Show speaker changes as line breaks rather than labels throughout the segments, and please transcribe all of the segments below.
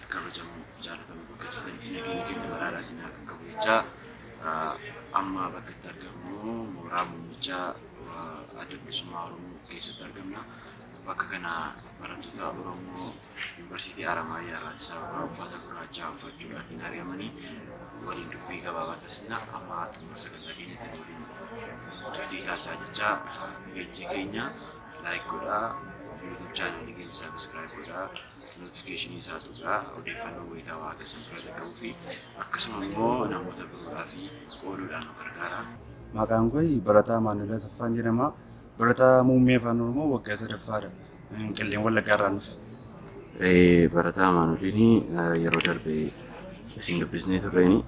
Kabajamoo, jaallatamoo, bakka jirtanitti nageenya keenya badhaadhaa isin haa qaqqabu jechaa, amma bakka itti argamnu mooraa muummichaa Adda Bilisummaa Oromoo keessatti argamna. Bakka kana barattoota Oromoo Yuunivarsiitii Haramaayaa irraa sababa uffata gurraachaa uffachuudhaatiin ari'amanii waliin dubbii gabaabaa taasisna. Amma xumura sagantaa keenyatti waliin turtii taasisaa jechaa, peejii keenya like godhaa, YouTube chaanaalii keenya subscribe godhaa, notificationii isaa tuqaa, odeeffannoo wayitaawaa akka isin bira dhaqqabuu fi akkasuma immoo namoota biroodhaa fi qooduudhaan nu gargaara.
Maqaan koo Barataa Maanuel Asaffaan jedhama. Barataa muummee Afaan Oromoo waggaa sadaffaadha. Qilleen Wallaggaa irraan dhufe.
Barataa Maanueliin yeroo darbe isin dubbisnee turreeni.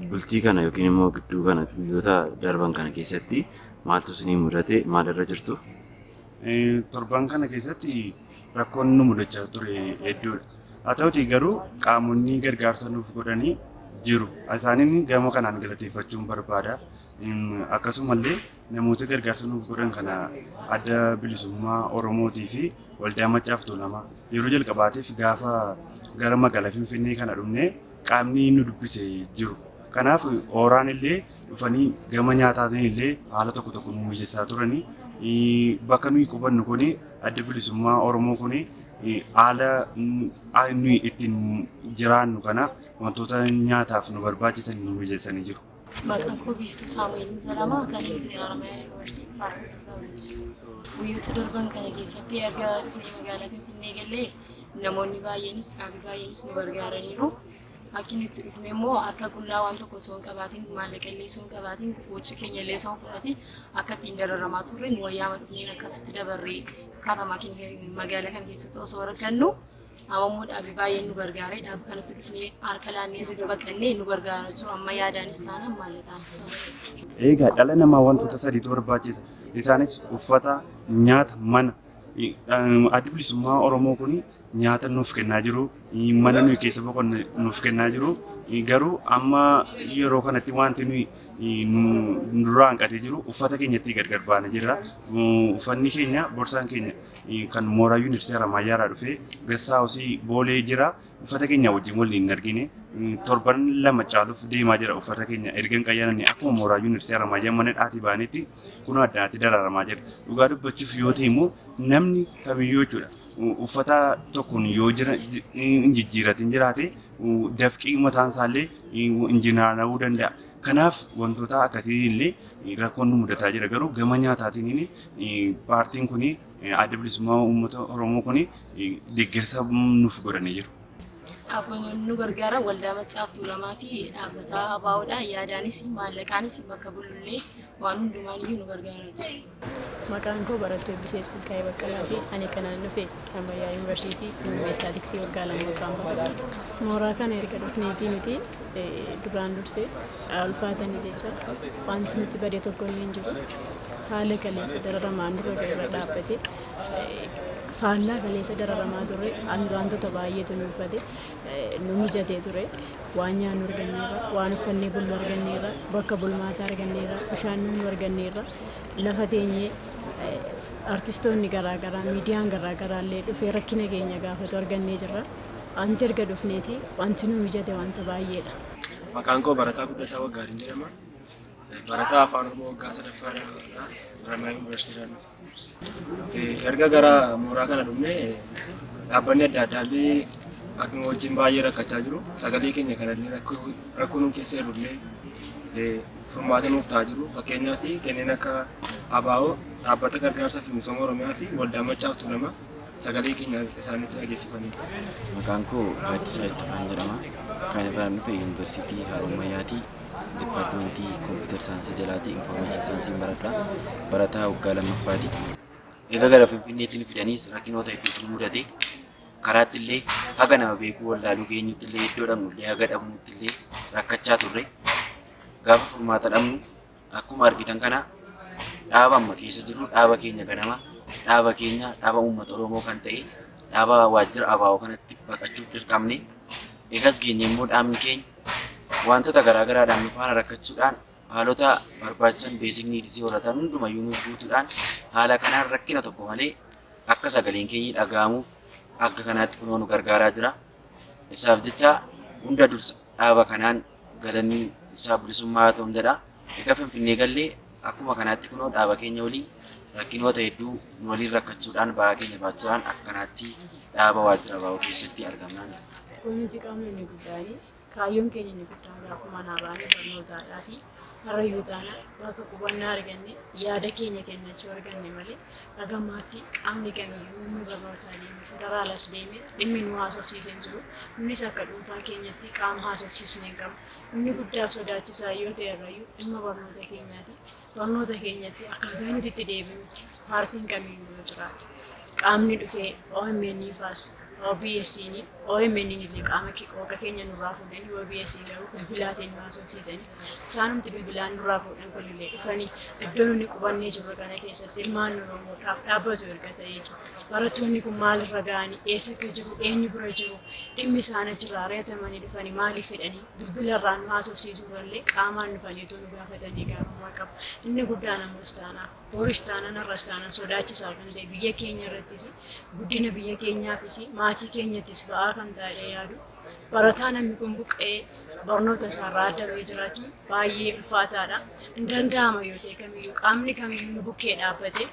Bultii kana yookiin immoo gidduu kana, guyyoota darban kana keessatti maaltu isinii mudate? Maalirra jirtu?
Torban kana keessatti rakkoon nu mudachaa ture hedduudha. Haa ta'utii garuu qaamonni gargaarsa nuuf godhanii jiru. Isaanin gama kanaan galateeffachuun barbaada. Akkasumallee namoota gargaarsa nuuf godhan kana Adda Bilisummaa Oromootii fi Waldaa Maccaaf Tuulamaa, yeroo jalqabaatiif gaafa gara magaalaa Finfinnee kana dhufnee qaamni nu dubbise jiru. Kanaaf ooraan illee dhufanii gama nyaataatiin illee haala tokko tokko nu mijeessaa turanii, bakka nuyi qubannu kuni, Adda Bilisummaa Oromoo kuni, haala nuyi ittiin jiraannu kana wantoota nyaataaf nu barbaachisan nu mijeessanii jiru.
Maqaan koo Biiftuu Saamu'eel jedhama. Kan inni dhufe Haramaayaa Yuunivarsiitii Dipaartimentii Baayoloojii. Guyyoota darban kana keessatti erga dhufnee magaalaa Finfinnee gallee namoonni baay'eenis dhaabii baay'eenis nu gargaaraniiru. Akki nuti dhufne immoo harka qullaa, waan tokko osoo hin qabaatin, maallaqa illee osoo hin qabaatin, huccuu keenya illee osoo hin fudhatin akka ittiin dararamaa turre, nu wayyaama dhufneen akkasitti dabarree katamaa keenya magaalaa kana keessatti osoo rakkannu, amma immoo dhaabii baay'een nu gargaaree dhaaba kanatti dhufnee harka laannees baqannee nu gargaara jiru, amma yaadaanis taanaan maallaqaanis taanaan.
Egaa dhala namaa wantoota sadiitu barbaachisa. Isaanis uffata, nyaata, mana. Addi Bilisummaa Oromoo kun nyaata nuuf kennaa jiru, mana nuyi keessa boqonne nuuf kennaa jiru. Garuu amma yeroo kanatti wanti nuyi nurraa hanqatee jiru uffata keenyatti gargar baanee jirra. Uffanni keenya, borsaan keenya kan mooraa Yuunivarsiitii Haramaayaa irraa dhufee gassaa hosii boolee jira. Uffata keenya wajjin waliin hin argine. Torban 2 caaluuf deemaa jira, uffata keenya erga hin qayyaranne akkuma mooraa Yuunivarsiitii Haramaayaa mana dhaatii baanetti kun addaatti dararamaa jira. Dhugaa dubbachuuf yoo ta'e immoo namni kamiyyuu jechuudha uffata tokkoon yoo jira hin jijjiiratin jiraate dafqii mataan isaallee injinaana'uu danda'a. Kanaaf wantoota akkasii illee rakkoon nu mudataa jira. Garuu gama nyaataatiin paartiin kun, Adda Bilisummaa Uummata Oromoo kun, deeggarsa nuuf godhanii jiru.
Dhaabbanni nu gargaara Waldaa Maccaaf Tuulamaa fi dhaabbata ABO'dha. Yaadaanis maallaqaanis bakka bullullee waan hundumaan iyyuu nu gargaara jechuudha.
Maqaan koo Barattuu Eebbisee Tsaggaayee Baqqalaati. Ani kanaan dhufe Haramaayaa Yuunivarsiitii muummee Istaatiksii waggaa lammaffaan baradha. Mooraa kana erga dhufneetii nuti duraan dursee ulfaatanii jecha wanti nuti bade tokko illee hin jiru. Haala kaleessa dararamaan dura irra dhaabbate faallaa kaleessa dararamaa turre, wantoota baay'eetu nu uffate nu mijatee ture. Waan nyaannu arganneerra, waan uffannee bullu arganneerra, bakka bulmaataa arganneerra, bishaan dhugnu arganneerra, lafa teenyee artistoonni garaagaraa, miidiyaan garaagaraa illee dhufee rakkina keenya gaafatu argannee jirra. Wanti erga dhufneeti wanti nu mijate wanta baay'eedha.
Maqaan koo Barataa Guddataa Waggaariin jedhama. Barataa Afaan Oromoo waggaa sadaffaadha. Haramaayaa Yuunivarsiitiidhaan dhufe. Erga gara mooraa kana dhufnee dhaabbanni adda addaa illee akkuma wajjin baay'ee rakkachaa jiru. Sagalee keenya kanallee rakkoo nuun keessa jirrullee furmaata nuuf ta'aa jiru. Fakkeenyaaf kanneen akka ABO, Dhaabbata Gargaarsa fi Misooma Oromiyaa fi Waldaa Maccaaf Tuulamaa sagalee keenya isaanitti dhageessifaniiru.
Maqaan koo Gaaddisaa Ittafaan jedhama. Kan irraan dhufe Yuunivarsiitii Haramaayaati. Dipaartimentii Kompiitar Saayinsii jalaati Infoormeeshin Saayinsiin baradha. Barataa waggaa lammaffaati. Egaa gara Finfinneetti nu fidaniis rakkinoota hedduutu nu mudate. Karaatti illee haga nama beekuu wallaaluu geenyutti illee, iddoo dhabnu illee haga dhabnutti illee rakkachaa turre. Gaafa furmaata dhabnu akkuma argitan kana dhaaba amma keessa jirru, dhaaba keenya ganama, dhaaba keenya, dhaaba uummata Oromoo kan ta'e, dhaaba waajjira ABO kanatti baqachuuf dirqamne. Egas geenye immoo dhaabni keenya wantoota garaagaraadhaan nu faana rakkachuudhaan, haalota barbaachisan, basic needs horatan hundumayyuu nuuf guutuudhaan, haala kanaan rakkina tokko malee akka sagaleen keenya dhaga'amuuf akka kanaatti kunoo nu gargaaraa jira.
Isaaf jecha hunda dursa dhaaba kanaan galanni isaa bilisummaa haa ta'u jedha. Egaa Finfinnee gallee akkuma kanaatti kunoo dhaaba keenya waliin rakkinoota hedduu nu waliin rakkachuudhaan ba'aa keenya baachuudhaan akka kanaatti dhaaba waajjira ABO keessatti argamnaan.
Kun nuti qabnu inni guddaan kaayyoon keenya inni guddaan gaafa manaa baanee barnootaadhaa fi karrayyuu taanaan bakka qubannaa arganne yaada keenya kennachuu arganne malee hagammaatti qaamni kamiyyuu muummee barnootaa deeme federaalas deeme dhimmi nu haasofsiise hin jiru. Nunnis akka dhuunfaa keenyatti qaama haasofsiisne hin qabnu. Inni guddaaf sodaachisaa yoo ta'e irrayyuu dhimma barnoota keenyaati. Barnoota keenyatti akkaataa nuti itti deebinutti paartiin kamiyyuu yoo jiraate qaamni dhufee OMN faas OBS'n OMN illee qaama qooqa keenya nurraa fuudhanii OBS garuu bilbilaatiin nu haasofsiisanii isaanumti bilbilaan nurraa fuudhan kunillee dhufanii iddoo nuni qubannee jirru kana keessatti ilmaan Oromoodhaaf dhaabbatu erga ta'eeti. Barattoonni kun maalirra ga'anii eessa akka jiru eenyu bira jiru dhimmi isaan achirraa ari'atamanii dhufanii maaliif fedhanii bilbilarraa nu haasofsiisuurrallee qaamaan dhufanii otoo nu gaafatanii gaarummaa qaba. Inni guddaan ammas taanaa boris taanaan har'as taanaan sodaachisaa kan ta'e biyya keenya irrattis guddina biyya keenyaafis maatii keenyattis ba'aa kan ta'e yaadu. Barataa namni kun buqqa'ee barnoota isaarraa adda ba'ee jiraachuun baay'ee ulfaataadha. Hin danda'ama yoo ta'e kamiyyuu qaamni kamiyyuu nu bukkee dhaabbatee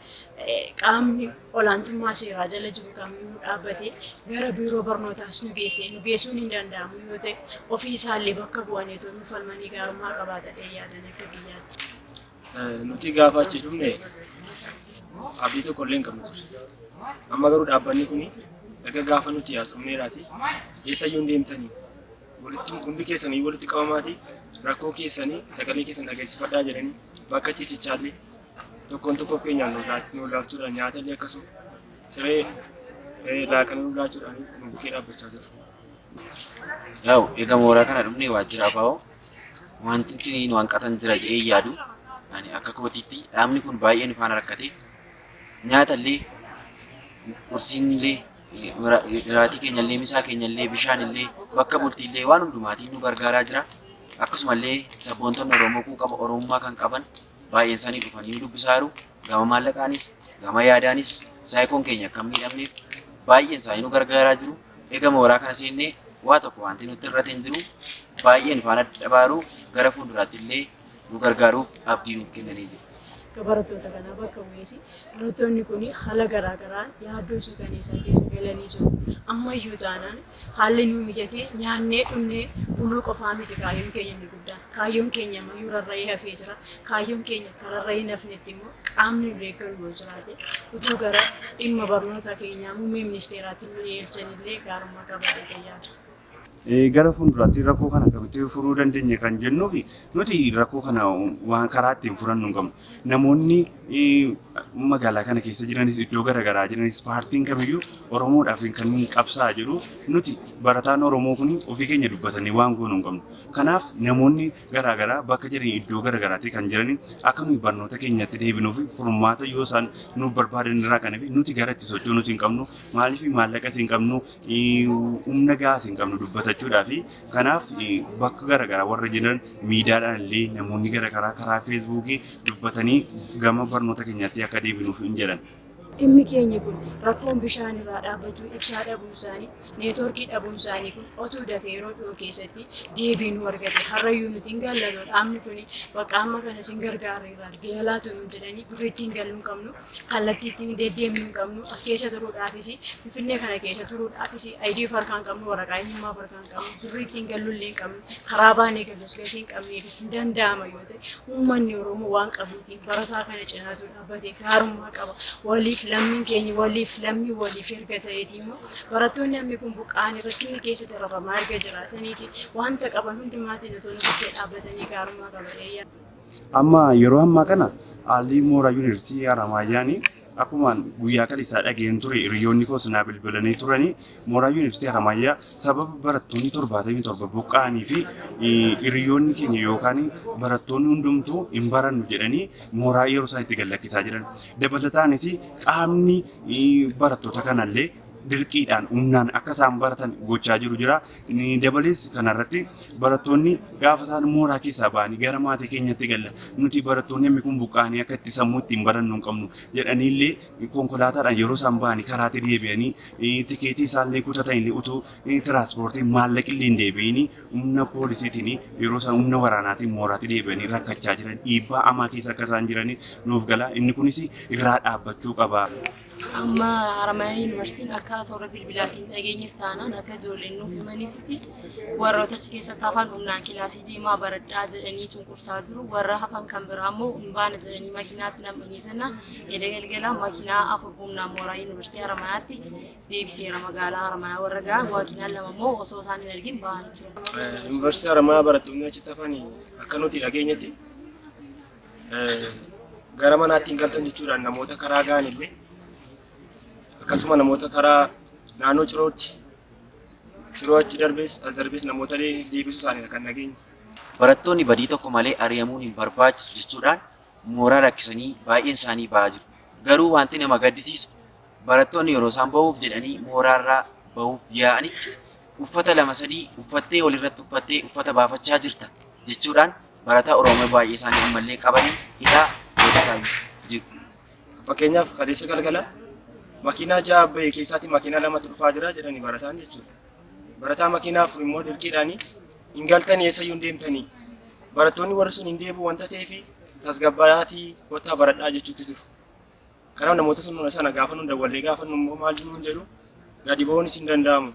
qaamni olaantummaa seeraa jala jiru kamiyyuu dhaabbatee gara biiroo barnootaas nu geessee nu geessuun hin danda'amu yoo ta'e ofii isaallee bakka bu'anii otoo nu falmanii gaarummaa qabaatadhee yaadan akka kiyyaatti.
Nuti gaafa achi dhufne abdii tokko illee hin qabnu ture. Amma garuu dhaabbanni kun erga gaafa nuti as dhufneeraati eessayyuu hin deemtanii walitti hundi keessanii walitti qabamaati rakkoo keessanii sagalee keessan dhageessifadhaa jedhanii bakka ciisichaallee tokkoon tokkoof keenyaan nu laachuudhaan nyaata illee akkasuma ciree laaqana nu laachuudhaan nu bukkee dhaabbachaa jiru.
Yaa'u egaa mooraa kana dhufnee waajjira ABO wanti nuti nu hanqatan jira jedhee yaadu ani akka kootiitti dhaabni kun baay'ee nu faana rakkate nyaata illee qursiin illee iraatii keenya illee misaa keenya illee bishaan illee bakka bultii illee waan hundumaatiin nu gargaaraa jira. Akkasumallee sabboontonni Oromoo quuqama Oromummaa kan qaban baay'een isaanii dhufanii nu dubbisaa jiru. Gama maallaqaanis gama yaadaanis saayikoon keenya akka hin miidhamneef baay'een isaanii nu gargaaraa jiru. Egaa mooraa kana seennee waa tokko wanti nutti irratti hin jiru baay'een faana dadhabaaru gara fuulduraatti illee nu gargaaruuf abdii nuuf kennanii jiru.
Akka barattoota kanaa bakka bu'eesi barattoonni kun haala garaa garaan yaaddoo suukaneessaa keessa galanii jiru. Ammayyuu taanaan haalli nuu mijatee nyaannee dhugnee buluu qofaa miti kaayyoon keenya inni guddaan. Kaayyoon keenya ammayyuu rarra'ee hafee jira. Kaayyoon keenya akka rarra'ee hin hafnetti immoo qaamni nu deeggaru yoo jiraate utuu gara dhimma barnoota keenyaa muummee ministeeraatti nu dhiyeessanillee gaarummaa qabaatee yaada.
Gara fuulduraatti rakkoo kana akkamitti furuu dandeenya kan jennuufi nuti rakkoo kana waan karaa ittiin furannu hin qabnu. Namoonni magaalaa kana keessa jiranis iddoo garaagaraa jiranis paartiin kamiyyuu Oromoodhaaf kan hin qabsaa jiru nuti barataan Oromoo kun ofii keenya dubbatanii waan goonu hin qabnu. Kanaaf namoonni garaagaraa bakka jiran iddoo garaagaraatti kan jiran akka nuyi barnoota keenyatti deebinuuf furmaata yoo isaan nuuf barbaadan irraa kan hafe nuti gara itti socho'uu nuti hin qabnu. Maaliif maallaqas hin qabnu humna gahaas hin qabnu dubbatachuudhaaf. Kanaaf bakka garaagaraa warra jiran miidiyaadhaan illee namoonni garaagaraa karaa feesbuukii dubbatanii gama barnoota keenyaatti akka deebinuuf hin jedhan.
Dhimmi keenya kun rakkoon bishaan irraa dhaabbachuu, ibsaa dhabuun isaanii, neetwoorkii dhabuun isaanii kun otuu dafee yeroo dhiyoo keessatti deebii nu argate. Har'ayyuu nuti hin gallannu dhaabni kun bakka amma kana sin gargaarreerra galaatu nuun jedhanii birriitti hin galuu hin qabnu, kallattii ittiin deddeemnu hin qabnu, as keessa turuudhaafis Finfinnee kana keessa turuudhaafis ayidii of harkaa hin qabnu, waraqaa eenyummaa of harkaa hin qabnu, birrii ittiin gallu illee hin qabnu, karaa baanee galus gatii hin qabneef hin danda'ama yoo ta'e uummanni Oromoo waan qabuutiin barataa kana cinaatu dhaabbatee gaarummaa qaba. Waliif lammiin keenya waliif lammii waliif erga ta'eeti immoo barattoonni hammi kun buqqa'anii rakkinni keessa dararamaa erga jiraataniiti wanta qaban hundumaatiin otoo nu bukkee dhaabbatanii gaarummaa qaba yaada.
Amma yeroo ammaa kana haalli mooraa yuunivarsiitii Haramaayyaan akkuma guyyaa kaleessaa dhageen ture hiriyoonni koos naa bilbilanii turanii mooraa yuunivarsiitii Haramaayaa sababa barattoonni 77 buqqa'anii fi hiriyoonni keenya yookaan barattoonni hundumtuu hin barannu jedhanii mooraa yeroo isaan itti gad lakkisaa jiran. Dabalataanis qaamni barattoota kanallee Dirqiidhaan humnaan akka isaan baratan gochaa jiru jira. Inni dabalees kanarratti barattoonni gaafa isaan mooraa keessaa ba'anii gara maatii keenyatti galla nuti barattoonni hammi kun buqqa'anii akka itti sammuu ittiin barannu hin qabnu jedhaniillee konkolaataadhaan yeroo isaan ba'anii karaatti deebi'anii tikeetii isaallee kutatanillee utuu tiraanspoortii maallaqillee hin deebi'in humna poolisiitiin yeroo isaan humna waraanaatiin mooraatti deebi'anii rakkachaa jiran dhiibbaa hamaa keessa akka isaan jiran nuuf gala. Inni kunis irraa dhaabbachuu qaba.
Amma Haramayaa Yuunivarsiitiin akka toora bilbilaatiin dhageenyes taanaan akka ijoolleen nuuf himanisitti warroota achi keessatti hafan humnaan kilaasii deemaa baradhaa jedhanii cunqursaa jiru. Warra hafan kan biraa immoo hin baana jedhanii makiinaatti nam'anii jennaan edda galgala makiinaa 4 humnaan mooraa Yuunivarsiitii Haramayaatti deebiseera magaalaa Haramayaa warra gahan makiinaan 2 immoo osoo isaan hin argin bahanii turan.
Yuunivarsiitii Haramayaa barattoonni achitti hafan akka nuti dhageenyetti gara manaatti hin galtan jechuudhaan namoota karaa gahan illee akkasuma namoota karaa naannoo Cirootti Ciroo achi darbees as darbees namoota deebisuu isaaniidha kan dhageenye.
Barattoonni badii tokko malee ari'amuun hin barbaachisu jechuudhaan mooraa lakkisanii baay'een isaanii ba'aa jiru. Garuu wanti nama gaddisiisu barattoonni yeroo isaan bahuuf jedhanii mooraarraa bahuuf yaa'anitti uffata 2 3 uffattee walirratti uffattee uffata baafachaa jirta jechuudhaan barataa Oromoo baay'ee isaanii ammallee qabanii hidhaa doorsisaa jiru.
Fakkeenyaaf kaleessa galgala makiinaa 6 bahe keessaatti makiinaa 2tu dhufaa jira jedhani barataan jechuudha. Barataa makiinaa 4 immoo dirqiidhaan hin galtanii eessayyuu hin deemtanii. Barattoonni warri sun hin deebi'u wanta ta'eef tasgabbaa'aatii kottaa baradhaa jechuutti jiru. Kanaaf namoota sun sana gaafa nu dawwallee gaafa nu immoo maal nuun jedhu gadi ba'uunis hin danda'amu.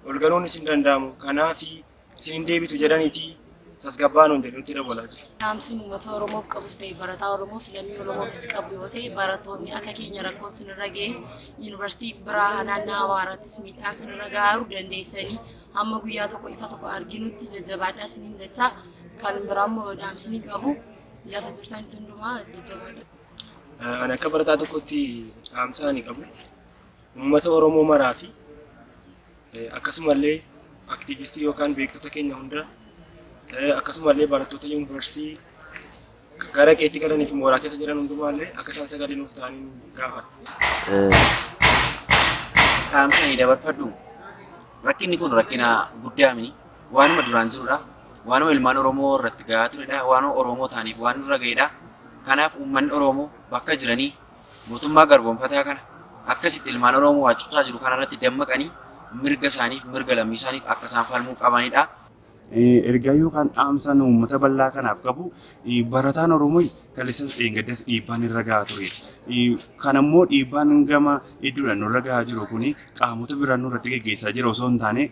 Ol galuunis hin danda'amu. Kanaaf isin hin deebitu jedhaniitii tasgabbaa nuun jedhu nutti dawwalaa jiru.
Dhaamsi uummata Oromoof qabus ta'e barataa Oromoos lammii Oromoofis qabu yoo ta'e barattoonni akka keenya rakkoon sinirra ga'es yuunivarsiitii biraa naannoo Amaaraattis miidhaan sinirra gahaa jiru dandeessanii hamma guyyaa tokko ifa tokko arginutti jajjabaadhaa isiniin jechaa kan biraa immoo dhaamsi ni qabu lafa jirtanitti hundumaa jajjabaadha.
Ani akka barataa tokkotti dhaamsa ani qabu uummata Oromoo maraa fi akkasumallee aktiivistii yookaan beektota keenya hunda akkasumallee barattoota yuunivarsiitii gara qeetti galanii fi mooraa keessa jiran hundumaallee akka isaan sagalee nuuf ta'anii gaafadha.
Dhaamsa ani dabarfadhu rakkinni kun rakkina guddaa mini waanuma duraan jirudha. Waanuma ilmaan Oromoo irratti gahaa turedha. Waanuma Oromoo ta'aniif waan nurra ga'edha. Kanaaf uummanni Oromoo bakka jiranii mootummaa garboomfataa kana akkasitti ilmaan Oromoo waacuchaa jiru kanarratti dammaqanii mirga isaaniif mirga lammii isaaniif akka isaan falmuu qabanidha.
Ergaa yookaan dhaamsaan uummata bal'aa kanaaf qabu barataan Oromoo kaleessas dheengaddas dhiibbaan irra gahaa ture. Kan ammoo dhiibbaan gama hedduudhaan nurra gahaa jiru kuni qaamota biraan nurratti geggeessaa jira osoo hin taane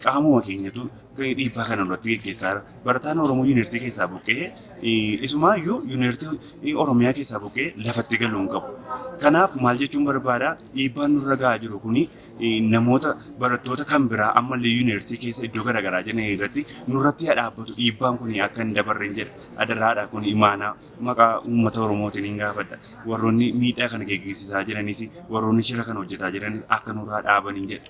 qaamuma keenyatu dhiibbaa kana nurratti geggeessaa jira. Barataan Oromoo yuunivarsiitii keessaa buqqee isumaayyuu yuunivarsiitii Oromiyaa keessaa buqqee lafatti galuu hin qabu. Kanaaf maal jechuun barbaada dhiibbaan nurra gahaa jiru kuni namoota barattoota kan biraa ammallee yuunivarsiitii keessa iddoo garaagaraa jiran irratti nurratti haa dhaabbatu dhiibbaan kun akka hin dabarre jedha. Adaraadha kun imaanaa maqaa uummata Oromootiin hin gaafadha. Warroonni miidhaa kana geggeessisaa jiranis warroonni shira kana hojjetaa jiranis akka nurraa dhaaban hin jedha.